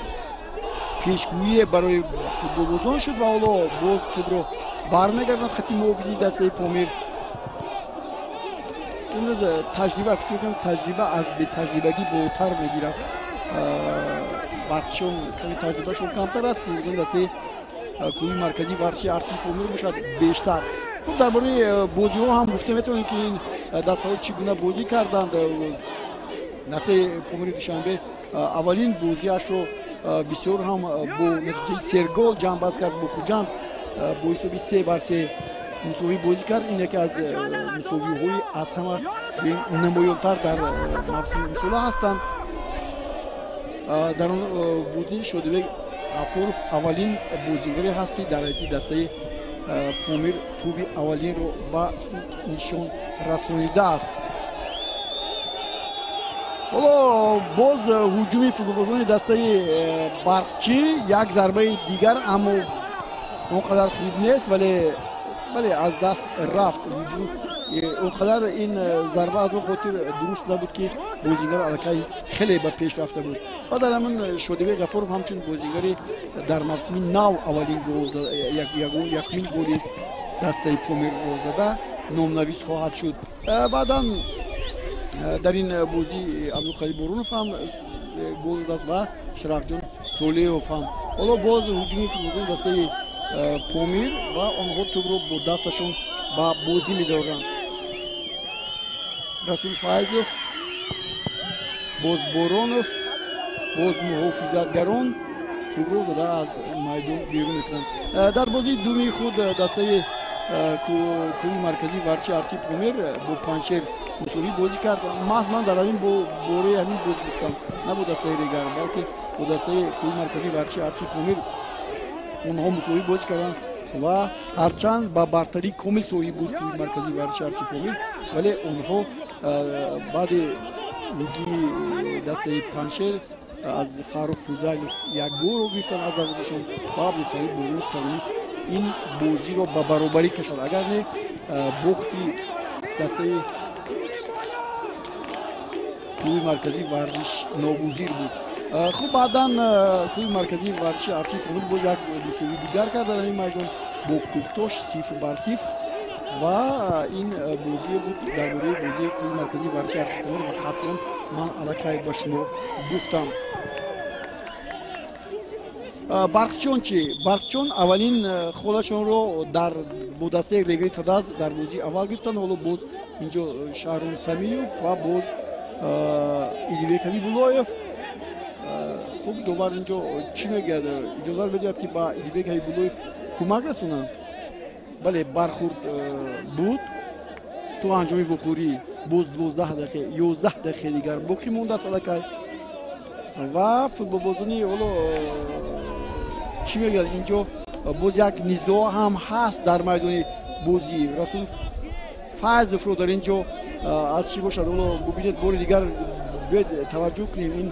пешгӯие барои футболбозон шуд ва ҳоло боз тӯбро бармегарданд хати муҳофизи дастаи Помир. Имрӯз таҷриба, фикр мекунам, таҷриба аз бетаҷрибагӣ болотар мегирад. Барқчиён каме таҷрибашон камтар аст, футболбозони дастаи клуби марказии варзиши Артиши Помир бошад бештар. Хуб, дар бораи бозиҳо ҳам гуфта метавонем, ки ин дастаҳо чӣ гуна бозӣ карданд. Дастаи Помири Душанбе аввалин бозиашро бисёр ҳам бо натиҷаи сергол ҷамъбаст кард, бо Хуҷанд бо ҳисоби 3-3 мусовӣ бозӣ кард. Ин яке аз мусовиҳои аз ҳама намоёнтар дар мавсими имсола ҳастанд. Дар он бозӣ Шодибек Ғафуров аввалин бозигаре ҳаст, ки дар ҳайати дастаи Помир тӯби аввалинро ба нишон расонидааст. Ҳоло боз ҳуҷуми футболбозони дастаи Барқчӣ, як зарбаи дигар, аммо он қадар хуб нест, вале бале, аз даст рафт. Он қадар ин зарба аз он хотир дуруст набуд, ки бозингар аллакай хеле ба пеш рафта буд. Ва дар ҳамин Шодибек Ғафуров ҳамчун бозингари дар мавсими нав аввалин гол, якумин голи дастаи Помирро зада номнавис хоҳад шуд. Баъдан дар ин бозӣ Абдулқадир Боронов ҳам гол задааст ва Шарафҷон Солеҳов ҳам. Ҳоло боз ҳуҷуми футболбозони дастаи Помир ва онҳо тӯбро бо дасташон ба бозӣ медоранд. Расул Файзов, боз Боронов, боз муҳофизатгарон тӯбро зада аз майдон берун мекунанд. Дар бозии дуюми худ дастаи клуби марказии варзиши Артиши Помир бо Панҷшер мусовӣ бозӣ кард. Маҳз ман дар ҳамин бораи ҳамин бозӣ гуфтам, на бо дастаи Регар, балки бо дастаи клуби марказии варзиши Артиши Помир онҳо мусовӣ бозӣ карданд ва ҳарчанд ба бартарии комил соҳиб буд клуби марказии варзиши Артиши Помир, вале онҳо баъди ҳуҷуми дастаи Панҷшер аз Фаррух Фузайлов як голро гирифтанд аз дарвозашон ва Абдулқодир Боронов тавонист ин бозиро ба баробарӣ кашад. Агар не, бохти дастаи клуби марказии варзиш ногузир буд. Хуб, баъдан клуби марказии варзиши Артиши Помир боз як мусовии дигар кард дар ин майдон бо Кӯктош, 0-0. Ва ин бозие буд дар бораи бозии клуби марказии варзиши Артиши Помир ва Хатлон ман аллакай ба шумо гуфтам. Барқчиён чӣ? Барқчиён аввалин холашонро дар бо дастаи Регри Тадаз дар бозии аввал гирифтанд. Ҳоло боз инҷо Шаҳрон Самиев ва боз Идибек Ҳабибуллоев. Хуб, довар инҷо чӣ мегӯяд? Иҷозат медиҳад, ки ба Идибек Ҳабибуллоев кӯмак расонанд? Бале, бархӯрд буд. То анҷоми вохӯрӣ боз 12 дақиқа, 11 дақиқаи дигар боқӣ мондааст аллакай. Ва футболбозони ҳоло чӣ мегӯяд? Инҷо боз як низоъ ҳам ҳаст дар майдони бозӣ. Расул Файзовро дар ин ҷо аз чӣ бошад? Ҳоло бубинед, бори дигар биёед таваҷҷӯҳ кунем. Ин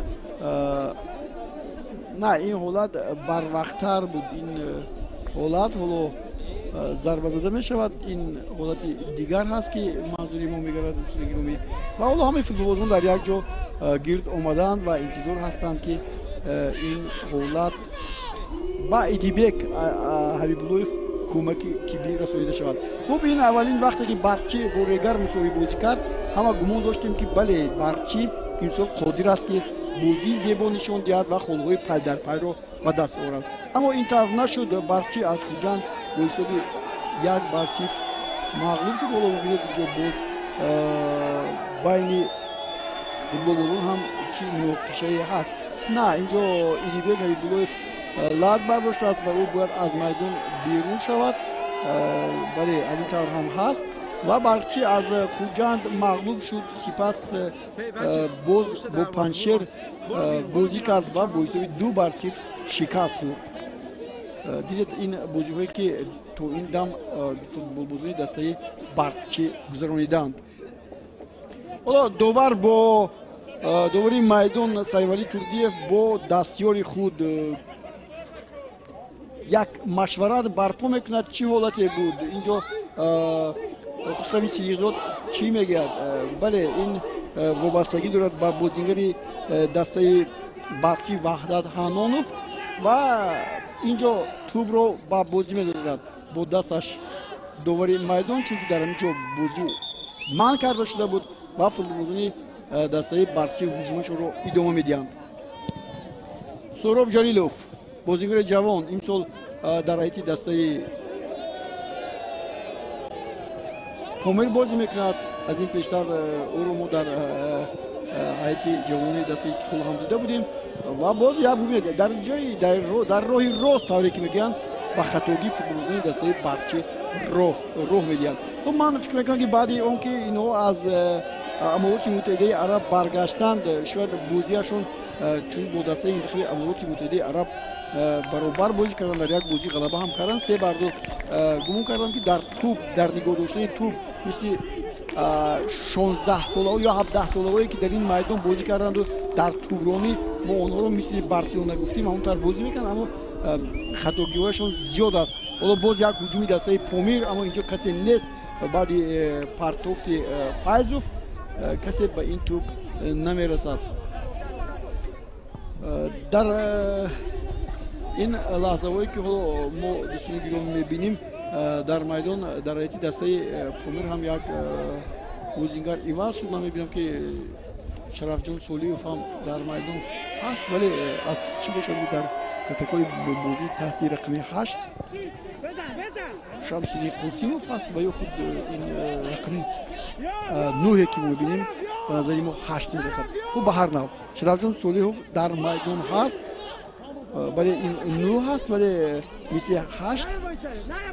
на, ин ҳолат барвақттар буд. Ин ҳолат ҳоло зарба зада мешавад. Ин ҳолати дигар ҳаст, ки манзури мо мегардад, дӯстони гиромӣ. Ва ҳоло ҳамаи футболбозон дар як ҷо гирд омаданд ва интизор ҳастанд, ки ин ҳолат ба Идибек Ҳабибуллоев кӯмаки тиббӣ расонида шавад. Хуб, ин аввалин вақте ки Барқчӣ бо Регар мусовӣ бозӣ кард, ҳама гумон доштем, ки бале, Барқчӣ имсол қодир аст, ки бозии зебо нишон диҳад ва холҳои пайдарпайро ба даст орад. Аммо ин тавр нашуд. Барқчӣ аз Хуҷанд бо ҳисоби 1-0 мағлуб шуд. Ҳоло бубинед, инҷо боз байни футболбозон ҳам чӣ муноқишае ҳаст. На, инҷо Идибек Ҳабибуллоев лат бардоштааст ва ӯ бояд аз майдон берун шавад. Бале, ҳамин тавр ҳам ҳаст. Ва Барқчӣ аз Хуҷанд мағлуб шуд. Сипас боз бо Панҷшер бозӣ кард ва бо ҳисоби 2-0 шикаст хӯрд. Дидед, ин бозиҳое ки то ин дам футболбозони дастаи Барқчӣ гузарониданд. Ҳоло довар бо довари майдон Сайвалӣ Турдиев бо дастёри худ як машварат барпо мекунад. Чӣ ҳолате буд инҷо? Хусрави Сидиқзод чӣ мегӯяд? Бале, ин вобастагӣ дорад ба бозингари дастаи Барқчӣ Ваҳдат Ҳанонов ва инҷо тӯбро ба бозӣ медорад бо дасташ довари майдон, чунки дар ҳамин ҷо бозӣ манъ карда шуда буд ва футболбозони дастаи Барқчӣ ҳуҷумашонро идома медиҳанд. Суҳроб Ҷалилов, бозингари ҷавон, имсол дар ҳайати дастаи Помир бозӣ мекунад. Аз ин пештар ӯро мо дар ҳайати ҷавонони дастаи Истиқлол ҳам дида будем. Ва боз як бубинед, дар ҷои дар роҳи рост, тавре ки мегӯянд, ба хатогӣ футболбозони дастаи Барқчӣ роҳ медиҳанд. Хуб, ман фикр мекунам, ки баъди он ки инҳо аз Амороти Муттаҳидаи Араб баргаштанд, шояд бозиашон, чун бо дастаи мунтахаби Амороти Муттаҳидаи Араб баробар бозӣ карданд, дар як бозӣ ғалаба ҳам карданд, 3-2. Гумон кардам, ки дар тӯб, дар нигоҳ доштани тӯб мисли 16-солаҳо ё 17-солаҳое ки дар ин майдон бозӣ карданду дар тӯбронӣ мо онҳоро мисли Барселона гуфтем, ҳамон тавр бозӣ мекарданд, аммо хатогиҳояшон зиёд аст. Ҳоло боз як ҳуҷуми дастаи Помир, аммо инҷо касе нест. Баъди партофти Файзов касе ба ин тӯб намерасад. Дар ин лаҳзаҳое ки ҳоло мо, дӯстони гиромӣ, мебинем, дар майдон дар ҳайати дастаи Помир ҳам як бозингар иваз шуд. Ман мебинам, ки Шарафҷон Солиев ҳам дар майдон ҳаст, вале аз чӣ бошад, дар протоколи бозӣ таҳти рақами 8 Шамсиддин Қосимов ҳаст ва ё худ ин рақами 9-е ки мебинем, ба назари мо 8 мерасад. Хуб, ба ҳар нав Шарафҷон Солиҳов дар майдон ҳаст. Бале, ин 9 ҳаст, вале мисли 8.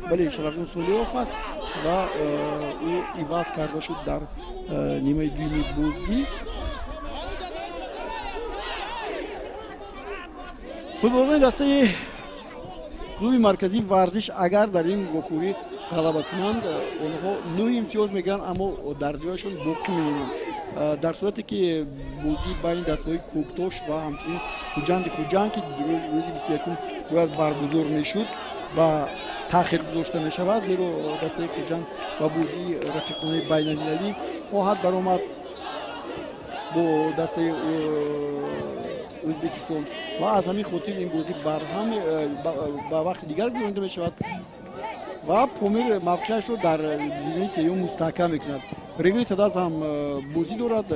Бале, Шарафҷон Солиҳов ҳаст ва ӯ иваз карда шуд дар нимаи дуюми бозӣ. Футболбозони дастаи клуби марказии варзиш агар дар ин вохӯрӣ ғалаба кунанд, онҳо 9 имтиёз мегиранд, аммо дар ҷояшон боқӣ мемонанд. Дар сурате ки бозӣ байни дастаҳои Кӯктош ва ҳамчунин Хуҷанди Хуҷанд, ки рӯзи 21-ум бояд баргузор мешуд, ба таъхир гузошта мешавад, зеро дастаи Хуҷанд ба бозии рафиқонаи байналмилалӣ хоҳад баромад бо дастаи Ӯзбекистон ва аз ҳамин хотир ин бозӣ барҳам ба вақти дигар гузонида мешавад ва Помир мавқеашро дар зинаи сеюм мустаҳкам мекунад. Регри Садаз ҳам бозӣ дорад.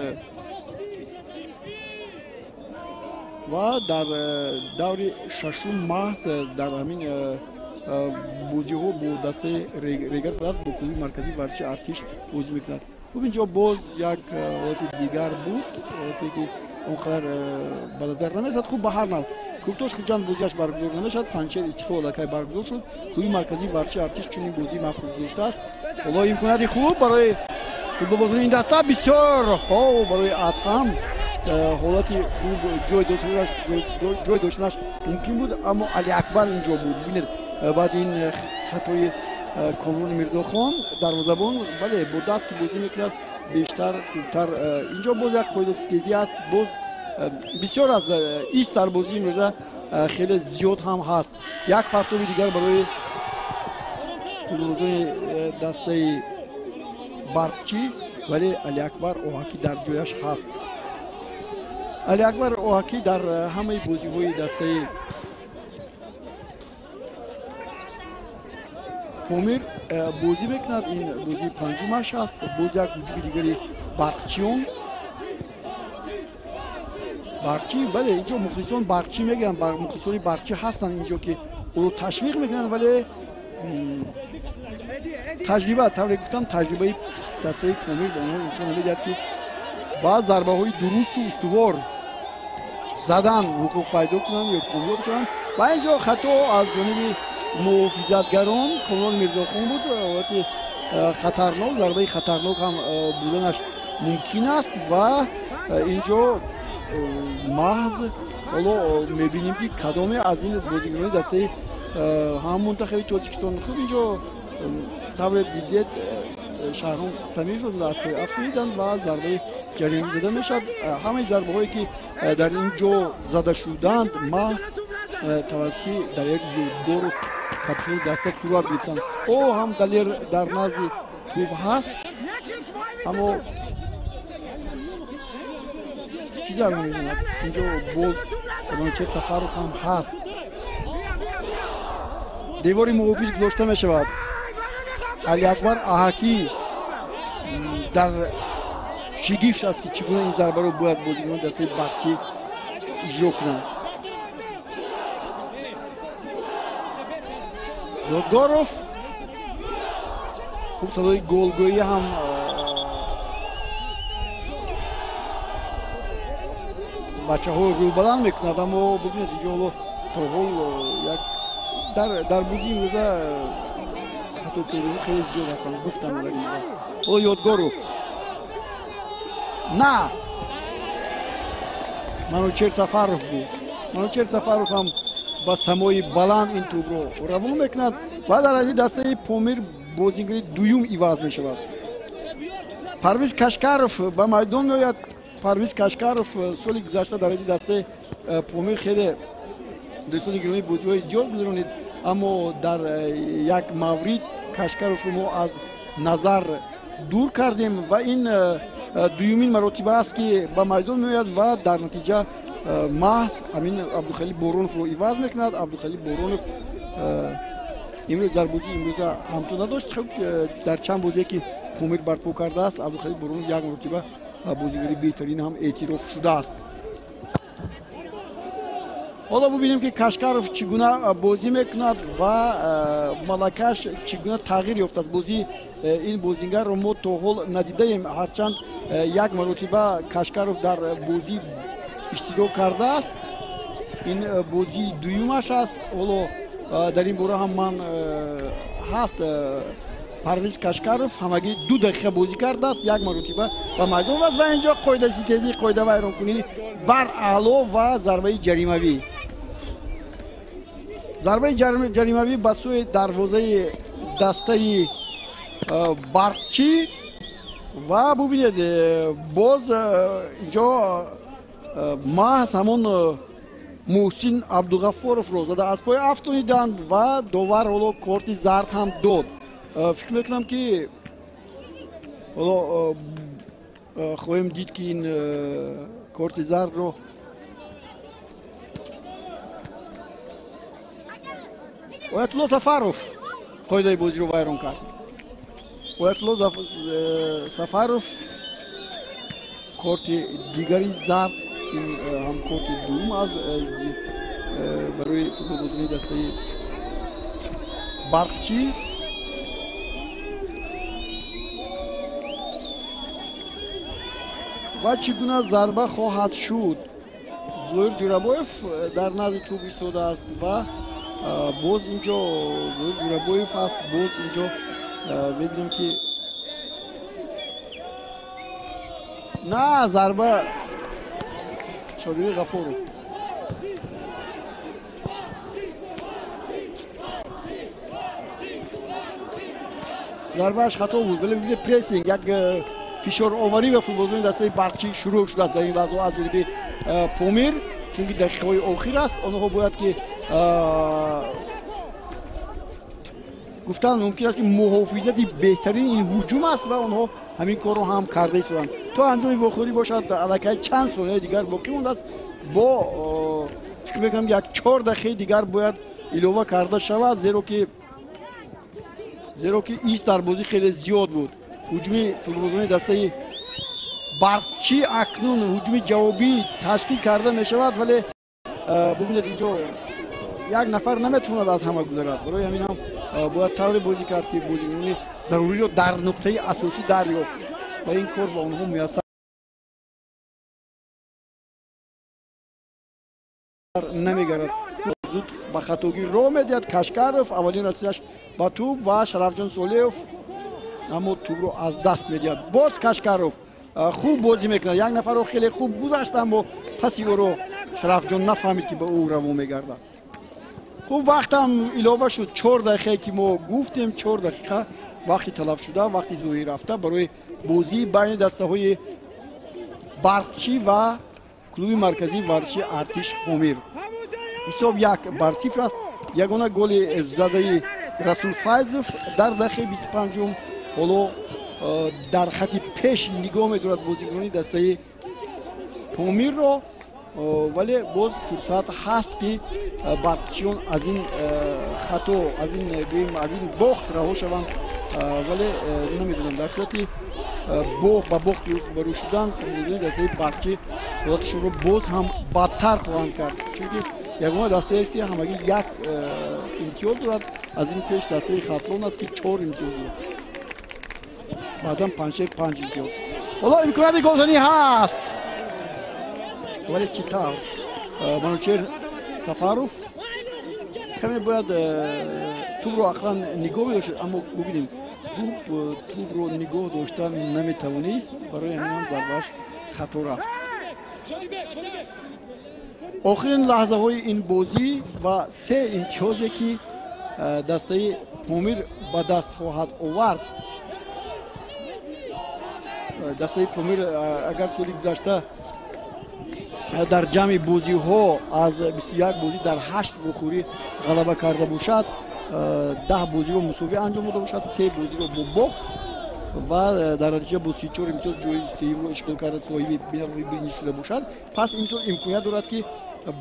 Ва дар даври шашум маҳз дар ҳамин бозиҳо бо дастаи Регар ТАДАЗ бо клуби марказии варзиши Артиш бозӣ мекунад. Хуб, инҷо боз як ҳолати дигар буд, ҳолате ки он қадар ба назар намерасад. Хуб, ба ҳар нав Кӯктош Хуҷанд бозиаш баргузор намешавад. Панҷшер Истиқлол аллакай баргузор шуд. Клуби марказии варзиши Артиш чунин бозии махсус гузоштааст. Ҳоло имконияти хуб барои футболбозони ин даста, бисёр барои Адҳам ҳолати хуб ҷой доштанаш мумкин буд, аммо Алиакбар инҷо буд. Бибинед, баъди ин хатои Комрони Мирзохон дарвозабон, бале, бо даст ки бозӣ мекунад бештар хубтар. Инҷо боз як қоидаситезӣ аст, боз бисёр аз ист дар бозии имрӯза хеле зиёд ҳам ҳаст. Як партоби дигар барои футболбозони дастаи Барқчӣ, вале Алиакбар Оҳакӣ дар ҷояш ҳаст. Алиакбар Оҳакӣ дар ҳамаи бозиҳои дастаи Помир бозӣ мекунад. Ин бозии панҷумаш аст. Боз як ҳуҷуми дигари барқчиён. Барқчӣ, бале, инҷо мухлисон барқчӣ мегӯянд, мухлисони барқчӣ ҳастанд инҷо ки ӯро ташвиқ мекунанд, вале таҷриба, тавре гуфтам, таҷрибаи дастаи Помир ба онҳо имкон намедиҳад ки ба зарбаҳои дурусту устувор задан ҳуқуқ пайдо кунанд ё комёб шаванд. Ва инҷо хато аз ҷониби муҳофизатгарон Комрон Мирзохон буд. Ҳолати хатарнок, зарбаи хатарнок ҳам буданаш мумкин аст ва инҷо маҳз ҳоло мебинем ки кадоме аз ин бозигарони дастаи ҳам мунтахаби Тоҷикистон. Хуб, инҷо тавре дидед, Шаҳром Самирро зада аз пой афтониданд ва зарбаи ҷаримавӣ зада мешавад. Ҳамаи зарбаҳое ки дар ин ҷо зада шуданд, маҳз тавассути дар як Ёдгоров капитани даста сурат гирифтанд. О ҳам Далер дар назди тӯб ҳаст, аммо чӣ зарба мезанад? Инҷо боз Манучер Сафаров ҳам ҳаст. Девори муҳофиз гузошта мешавад. Алиакбар Аҳакӣ дар шигифт аст ки чӣ гуна ин зарбаро бояд бозигарони дастаи Барқчӣ иҷро кунанд. Ёдгоров, хуб, садои голгӯӣ ҳам бачаҳо рӯбаланд мекунад, аммо бибинед, инҷо ҳоло то ҳол як дар бозии имрӯза хатокориҳо хеле зиёд ҳастанд, гуфтам дар ин бора. Ҳоло Ёдгоров, на, Манучер Сафаров буд. Манучер Сафаров ҳам ба самои баланд ин тӯбро равон мекунад ва дар ади дастаи Помир бозигари дуюм иваз мешавад. Парвиз Кашкаров ба майдон меояд. Парвиз Кашкаров соли гузашта дар ади дастаи Помир хеле дӯстони гиромӣ бозиҳои зиёд гузаронид, аммо дар як маврид Кашкаровро мо аз назар дур кардем ва ин дуюмин маротиба аст ки ба майдон меояд ва дар натиҷа маҳз ҳамин Абдухалил Бороновро иваз мекунад. Абдухалил Боронов имрӯз дар бозии имрӯза ҳамто надошт. Дар чанд бозие ки Помир барпо кардааст, Абдухалил Боронов як маротиба бозигари беҳтарин ҳам эътироф шудааст. Ҳоло бубинем ки Кашкаров чӣ гуна бозӣ мекунад ва малакаш чӣ гуна тағйир ёфтааст. Бозии ин бозигарро мо то ҳол надидаем, ҳарчанд як маротиба Кашкаров дар бозӣ иштирок кардааст. Ин бозии дуюмаш аст. Ҳоло дар ин бора ҳам ман ҳаст. Парвиз Кашкаров ҳамагӣ 2 дақиқа бозӣ кардааст, як маротиба ба майдон аст ва инҷо қоидаситезӣ, қоида вайронкунӣ бар аъло ва зарбаи ҷаримавӣ. Зарбаи ҷаримавӣ ба сӯи дарвозаи дастаи Барқчӣ ва бубинед, боз инҷо маҳз ҳамон Муҳсин Абдуғаффоровро зада аз пой афтониданд ва довар ҳоло корти зард ҳам дод. Фикр мекунам ки ҳоло хоҳем дид ки ин корти зардро Оятулло Сафаров қоидаи бозиро вайрон кард. Оятулло Сафаров корти дигари зард Ин ҳам корти дуюм аз барои футболбозони дастаи Барқчӣ. Ва чӣ гуна зарба хоҳад шуд? Зоир Ҷурабоев дар назди тӯб истодааст ва боз инҷо Зоир Ҷурабоев аст. Боз инҷо мебинам ки на зарба Шодибек Ғафуров. Зарбааш хато буд, вале бибинед прессинг, як фишороварӣ ба футболбозони дастаи Барқчӣ шурӯъ шудааст дар ин лаҳзаҳо аз ҷониби Помир, чунки дақиқаҳои охир аст. Онҳо бояд ки гуфтан мумкин аст ки муҳофизати беҳтарин ин ҳуҷум аст ва онҳо ҳамин корро ҳам карда истоданд. То анҷоми вохӯрӣ бошад аллакай чанд сонияи дигар боқӣ мондааст. Бо фикр мекунам як 4 дақиқаи дигар бояд илова карда шавад, зеро ки ист дар бозӣ хеле зиёд буд. Ҳуҷуми футболбозони дастаи Барқчӣ акнун ҳуҷуми ҷавобӣ ташкил карда мешавад, вале бибинед инҷо як нафар наметавонад аз ҳама гузарад. Барои ҳамин ҳам бояд тавре бозӣ кард ки бозикунони заруриро дар нуқтаи асосӣ дарёфт ва ин кор ба онҳо муяссар намегардад. Зуд ба хатогӣ роҳ медиҳад Кашкаров, аввалин расидаш ба тӯб ва Шарафҷон Солиев, аммо тӯбро аз даст медиҳад. Боз Кашкаров хуб бозӣ мекунад, як нафарро хеле хуб гузашт, аммо паси ӯро Шарафҷон нафаҳмид ки ба ӯ равон мегардад. Хуб, вақтам илова шуд, 4 дақиқае ки мо гуфтем, 4 дақиқа вақти талаф шуда, вақти зоҳир рафта барои бозии байни дастаҳои Барқчӣ ва клуби марказии варзиши Артиш Помир. Ҳисоб 1-0 аст. Ягона голи задаи Расул Файзов дар дақиқаи 25-ум. Ҳоло дар хати пеш нигоҳ медорад бозикунони дастаи Помирро, вале боз фурсат ҳаст ки барқчиён аз ин хато, аз ин гӯем, аз ин бохт раҳо шаванд, вале намедонам дар сурати ба бохт рӯбарӯ шудан футболбозони дастаи Барқчӣ ҳолаташонро боз ҳам бадтар хоҳанд кард, чунки ягона дастаест ки ҳамагӣ як имтиёз дорад. Аз ин пеш дастаи Хатлон аст ки 4 имтиёз дорад, баъдан Панҷшер 5 имтиёз. Ҳоло имконияти голзанӣ ҳаст, вале чӣ тавр? Манучер Сафаров каме бояд тӯбро ақлан нигоҳ медошт, аммо бубинем тӯбро нигоҳ дошта наметавонист, барои ҳамин ҳам зарбааш хато рафт. Охирин лаҳзаҳои ин бозӣ ва 3 имтиёзе ки дастаи Помир ба даст хоҳад овард. Дастаи Помир агар соли гузашта дар ҷамъи бозиҳо аз 21 бозӣ дар 8 вохӯрӣ ғалаба карда бошад, 10 бозиро мусовӣ анҷом дода бошад, 3 бозиро бо бохт ва дар натиҷа бо 34 имтиёз ҷои сеюмро ишғол карда соҳиби бинӣ шуда бошад, пас имсол имконият дорад ки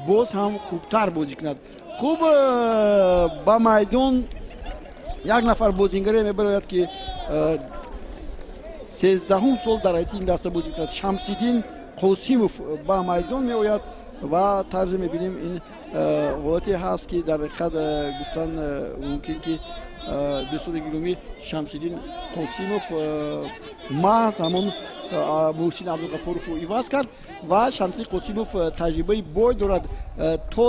боз ҳам хубтар бозӣ кунад. Хуб, ба майдон як нафар бозингаре мебарояд ки 13-ум сол дар ҳайати ин даста бозӣ мекунад. Шамсиддин Қосимов ба майдон меояд ва тарзе мебинем ин ҳолате ҳаст ки дар ҳақиқат гуфтан мумкин ки дӯстони гиромӣ, Шамсиддин Қосимов маҳз ҳамон Муҳсин Абдуғафуровро иваз кард ва Шамсиддин Қосимов таҷрибаи бой дорад. То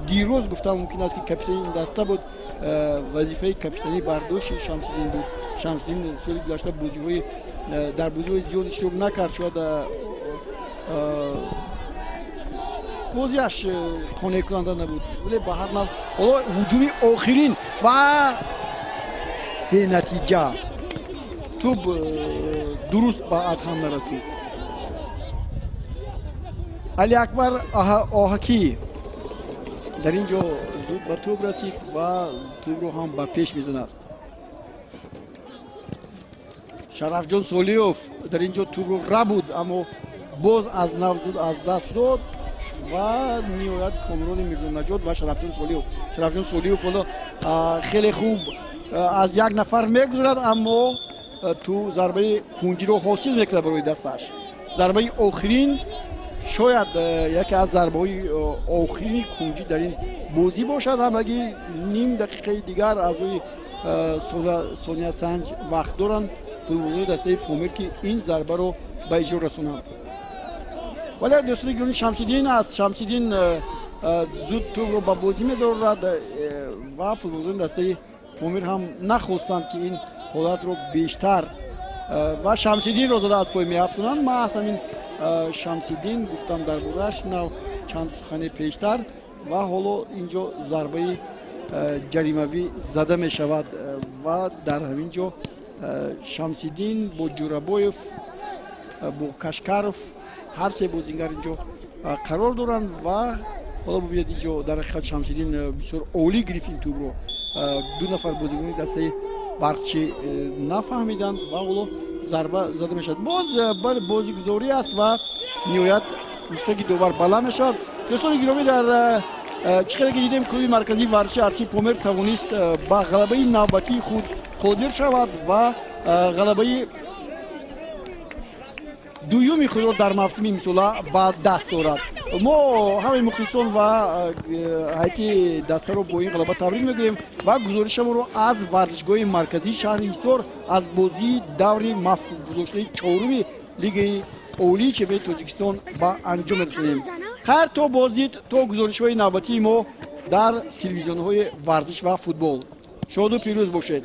дирӯз гуфтан мумкин аст ки капитани ин даста буд, вазифаи капитанӣ бар дӯши Шамсиддин буд. Шамсиддин соли гузашта дар бозиҳои зиёд иштирок накард, шояд бозиаш қонеъкунанда набуд, вале ба ҳар нав ҳоло ҳуҷуми охирин ва бенатиҷа. Тӯб дуруст ба Адҳам нарасид. Алиакбар Оҳакӣ дар ин ҷо зуд ба тӯб расид ва тӯбро ҳам ба пеш мезанад. Шарафҷон Солиев дар ин ҷо тӯбро рабуд, аммо боз аз нав зуд аз даст дод ва ниҳоят Комрони Мирзонаҷот ва Шарафҷон Солиев. Шарафҷон Солиев ҳоло хеле хуб аз як нафар мегузарад, аммо ту зарбаи кунҷиро ҳосил мекунад барои дасташ. Зарбаи охирин Шояд яке аз зарбаҳои охирини кунҷӣ дар ин бозӣ бошад. Ҳамагӣ ним дақиқаи дигар аз рӯи сониясанҷ вақт доранд футболбозони дастаи Помир, ки ин зарбаро ба иҷро расонанд. Вале, дӯстони гиромӣ, Шамсиддин аст. Шамсиддин зуд тӯбро ба бозӣ медорад ва футболбозони дастаи Помир ҳам нахостанд, ки ин ҳолатро бештар, ва Шамсиддинро зада аз пой меафтонанд. Маҳз ҳамин Шамсиддин гуфтам дар борааш нав чанд сухане пештар. Ва ҳоло инҷо зарбаи ҷаримавӣ зада мешавад ва дар ҳамин ҷо Шамсиддин бо Ҷурабоев, бо Кашкаров, ҳар се бозингар инҷо қарор доранд. Ва ҳоло бубинед, инҷо дар ҳақиқат Шамсиддин бисёр олӣ гирифт ин тӯбро. Ду нафар бозингони дастаи Барқчӣ нафаҳмиданд ва ҳоло зарба зада мешавад. Боз бале, бозигузорӣ аст ва ниҳоят муштаки довар баланд мешавад. Дӯстони гиромӣ, дар чӣ хеле ки дидем, клуби марказии варзиши Арчи Помир тавонист ба ғалабаи навбатии худ қодир шавад ва ғалабаи дуюми худро дар мавсими имсола ба даст дорад. Мо ҳамаи мухлисон ва ҳайати дастаро бо ин ғалаба табрик мегӯем ва гузоришамонро аз варзишгоҳи марказии шаҳри Ҳисор, аз бозии даври гузоштаи чоруми Лигаи олии чемпионати Тоҷикистон ба анҷом мерасонем. Хайр, то боздид, то гузоришҳои навбатии мо дар телевизионҳои варзиш ва футбол. Шоду пирӯз бошед.